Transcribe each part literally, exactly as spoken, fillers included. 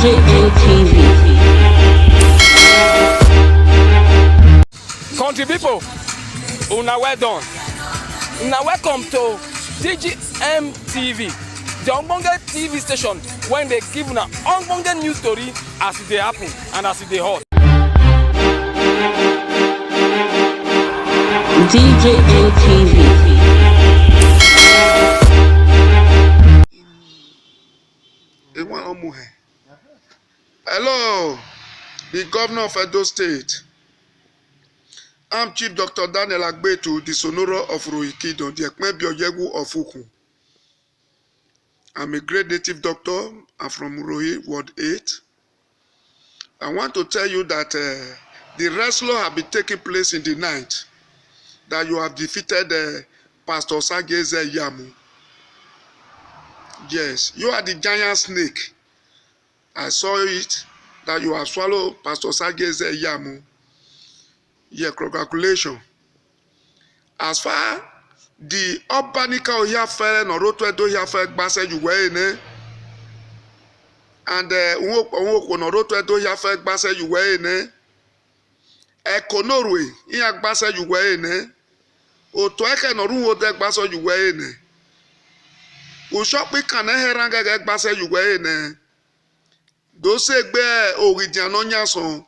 J N T V. Country people, una well done. Una welcome to D G M T V, the ogbonge T V station wey dey give una ogbonge news story as e dey happen and as e dey hot. D J N T V. Ewa Omuhe. Hello, the governor of Edo State. I'm Chief Doctor Daniel Agbetu, the Sonoro of Ruikidon, the Ekmebio Yegu of Ukwu. I'm a great native doctor. I'm from Urohi, Ward eight. I want to tell you that uh, the wrestling has been taking place in the night, that you have defeated uh, Pastor Sageze Yamu. Yes, you are the giant snake. I saw it that you have swallowed Pastor Sageze Yamu. Yeah, congratulations. As far the Obanika Ohiafere Noroto Edo Hiafere Gbase Yuwe Ene, and uh, Nwokwo Noroto Edo Hiafere Gbase Yuwe Ene, Ekonorwe Iya Gbase Yuwe Ene, Otoeke Noruwode Gbase Yuwe Ene, Ushokpi Kaneherangege Gbase Yuwe Ene, Dosegbe Ogidian Onyason,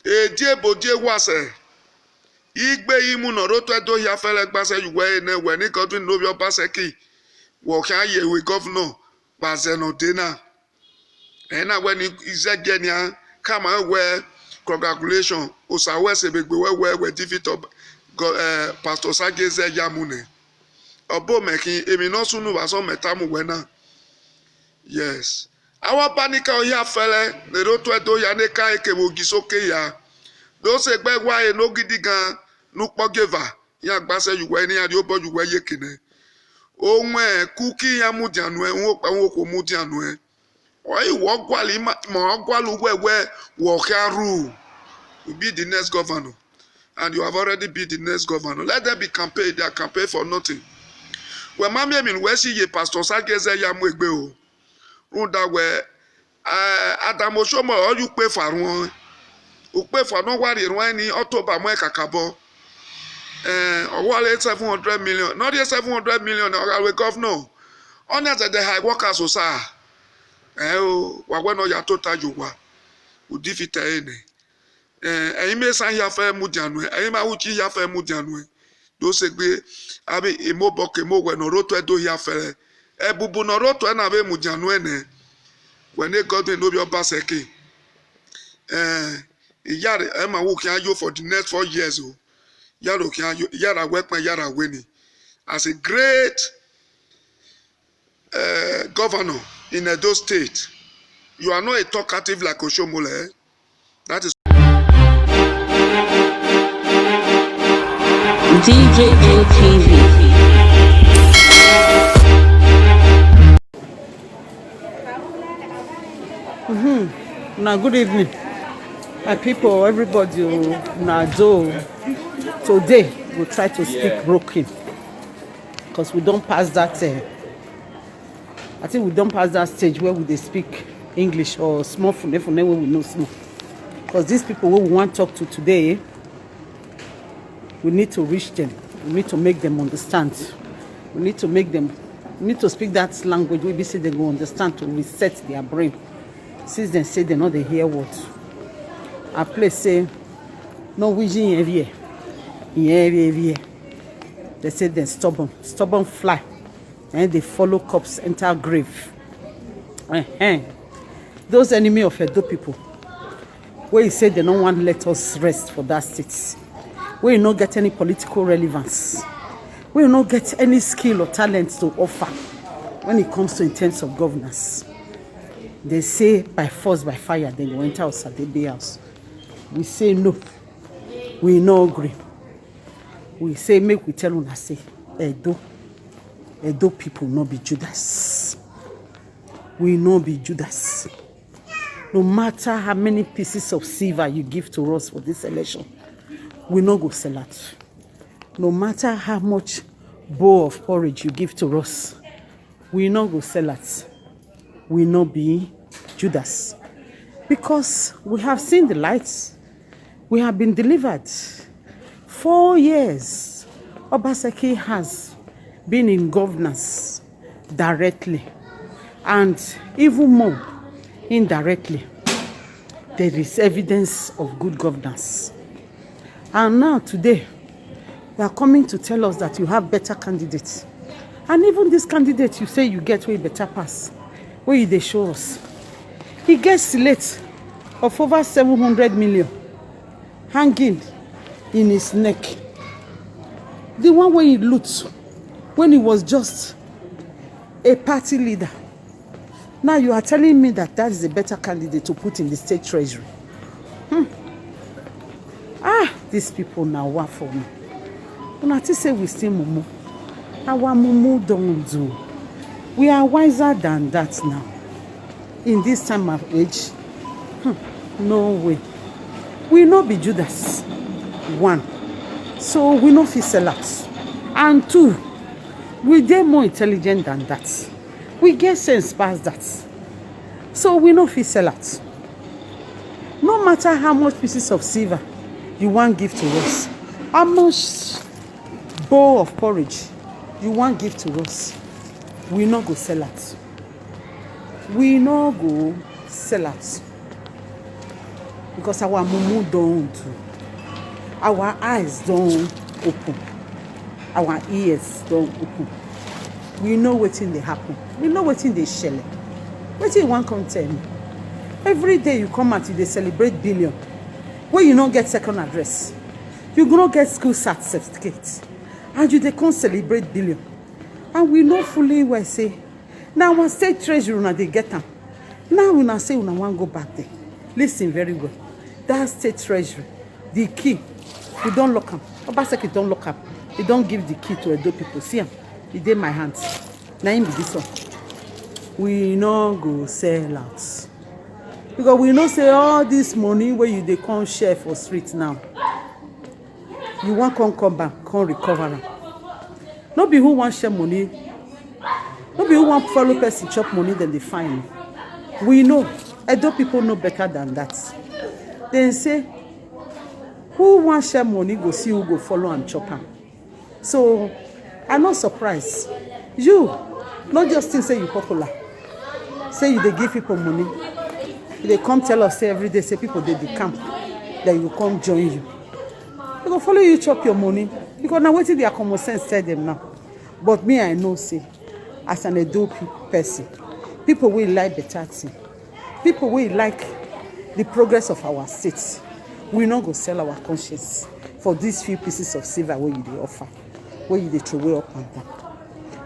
Edie Bodie Wase, Igbe Imu Noroto Edo Hiafere Gbase Yuwe Ene, Weni Godwin Nobi Obaseki, Wokia Yewe Governor, Bazeno Dena. Ena weni izegenia kama we congratulation osa we sebegbe we we we defeat of God, uh, Pastor Sageze Yamune. Obo mekin emi no sunu baso metamu wena. Yes. Our Obanika Ohiafere Noroto Edo ya neka eke wogisoke ya. Dosegbe wa enogidigan nukpogeva. Ya Gbase Yuwe ni ya di obo Yuwe yekene. Onwe kuki ya mudianue, nwokpa nwokwo mudianue. Oyi wo gwali ma mo gwali wewe wo karu. You be the next governor, and you have already been the next governor. Let them be campaign. They are campaign for nothing. We mami emin we si ye Pastor Sageze ya mu egbe o. Runda we uh, Adam Oshomo or you pay for one. You pay for no worry when in October mo kakabo. Uh, or what seven hundred million. Not yet seven hundred million or we governor. Only that the high workers will say. Eh, wa we no ya tota yuwa. Udifita ene. Eh, ayi me san ya fe mudianue. Ayi ma uchi ya fe mudianue. Dosegbe abi imo boke mo we Noroto Edo Hiafere. Ebubu Noroto na be mudianue ne. We ne Godwin Nobi Obaseki. Eh, yare ema wo kian yo for the next four years o. Yaro kian yo, yara we pa yara we ni. As a great uh, governor in Edo State, you are not a talkative like Oshomole. That is D J N T V. Now, good evening, my people, everybody. Now, do today we try to speak broken because we don't pass that. Uh, I think we don't pass that stage where we dey speak English or small fune fune wey we know small. Because these people wey we wan talk to today, we need to reach them. We need to make them understand. We need to make them, we need to speak that language wey be say dem go understand to reset their brain. Since dem say dem no dey hear word. I play say no wiji yẹn rí ẹ, ìyẹn rí ẹ rí ẹ. Dem say dem stubborn, stubborn fly. And they follow corpse enter grave. Ehen. Those enemy of Edo people, wey e say dem no wan let us rest for that state, wey e no get any political relevance, wey e no get any skill or talent to offer when it comes to in terms of governance. They say by force, by fire, dem go enter Osadebe house. We say no, we no agree. We say make we tell una say Edo, Edo people no be Judas. We no be Judas. No matter how many pieces of silver you give to us for this election, we no go sell out. No matter how much bowl of porridge you give to us, we no go sell out. We no be Judas. Because we have seen the lights, we have been delivered. Four years, Obaseki has been in governance directly, and even more indirectly. There is evidence of good governance. And now today, you are coming to tell us that you have better candidates. And even this candidate you say you get way better pass, where you dey show us? He gets slate of over seven hundred million hanging in his neck. The one wey he loot when he was just a party leader. Now you are telling me that that is a better candidate to put in the state treasury. Hmm. Ah, these people now, what for me? Una think say we still mumu. Our mumu don't do. We are wiser than that now. In this time of age, hmm, no way. We no be Judas. One. So we no fit sell out. And two, we dey more intelligent than that. We get sense pass that. So we no fit sell out. No matter how much pieces of silver you wan give to us, how much bowl of porridge you wan give to us, we no go sell out. We no go sell out, because our mumu don do, our eyes don open, our ears don open. We know wetin dey happen, we know wetin dey shele. Wetin you wan come tell me? Every day you come out, you dey celebrate billion, wey you no get second address, you no get school cert certificate, and you dey come celebrate billion. And we know fully well say na our state treasury una dey get am. Now una say una wan go back there. Listen very well. That state treasury, the key, we don lock am. Obaseki don lock am. He don give the key to Edo people. See am. E dey my hand. Na him be this one. We no go sell out. Because we know say all this money wey you dey come share for street now, you wan come come back, come recover am. No be who wan share money, no be who wan follow person chop money dem dey find. We know, Edo people know better than that. Dem say, who wan share money go see who go follow am chop am. So, I no surprise. You no just think say you popular, say you dey give people money. You dey come tell us say every day say people dey the camp, then you come join you. They go follow you chop your money, because na wetin their common sense tell them now. But me, I know say, as an Edo pe-, person, people wey like better thing, people wey like the progress of our state, we no go sell our conscience for these few pieces of silver wey you dey offer, wey you dey throw away up and down.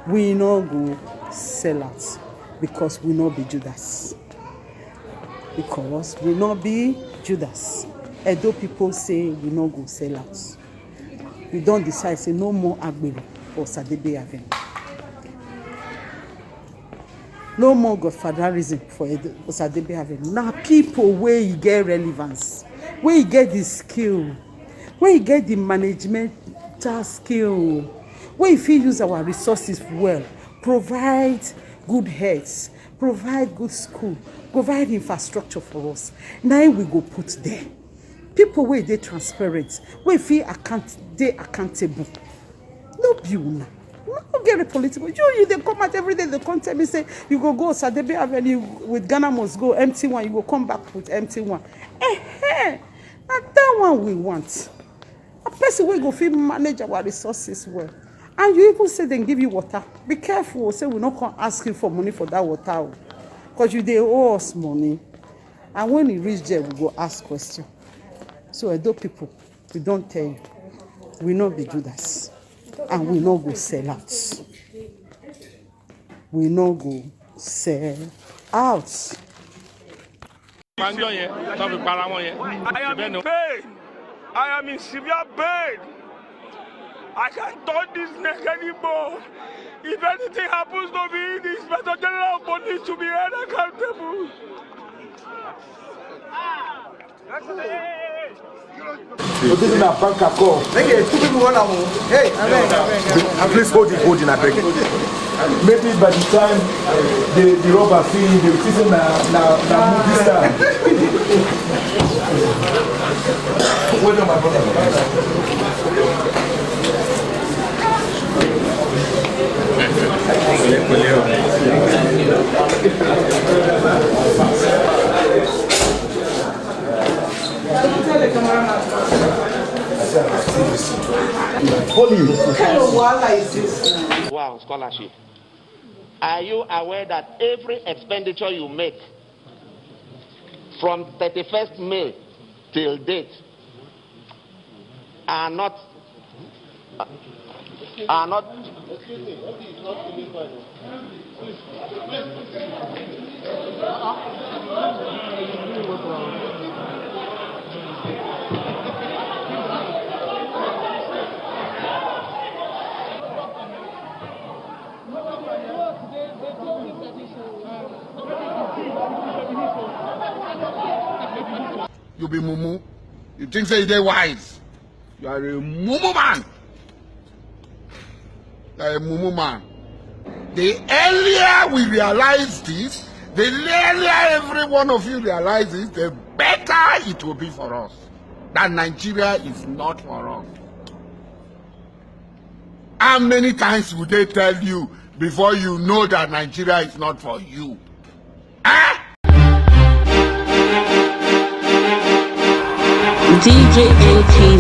We no go sell out, because we no be Judas. Because we no be Judas. Edo people say we no go sell out. We don decide say no more Agbero for Osadebe Avenue. No more godfatherism for Edo-, Osadebe Avenue. Na people wey e get relevance, wey e get the skill, wey e get the managemental skill, wey e fit use our resources well, provide good health, provide good school, provide infrastructure for us. Na im we go put there. People wey dey transparent, wey fit account, dey accountable. No be una. Una no get political. You, you dey come out every day, dey come tell me say you go go Osadebe Avenue with Ghana Must Go, empty one, you go come back with empty one. Eh, eh. Na that one we want. A person wey go fit manage our resources well. And you even say dem give you water. Be careful o, say we no come ask you for money for that water o. 'Cause you dey owe us money. And when e reach there, we go ask question. So Edo people, we don tell you, we no be Judas, and we no go sell out. We no go sell out. Banjo yẹn, tó fi para wọn yẹn. I am in pain. I am in severe pain. I can't turn this neck anymore. If anything happens to me, the Inspector General of Police should be held accountable. But this is my bank account. Okay, two people want am o. Hey, abeg, abeg, abeg. Please hold it, hold it, I beg. Maybe by the time the, the robber see you, they will think say na, na, na movie star. Well done, my brother. What kind of wahala is this now? Wow, scholarship. Are you aware that every expenditure you make from thirty-first May till date are not, are not. You be mumu. You think say you dey wise. You are a mumu man. You are a mumu man. The earlier we realize this, the earlier every one of you realize it, the better it will be for us. That Nigeria is not for us. How many times would they tell you before you know that Nigeria is not for you? Eh? D J A T V.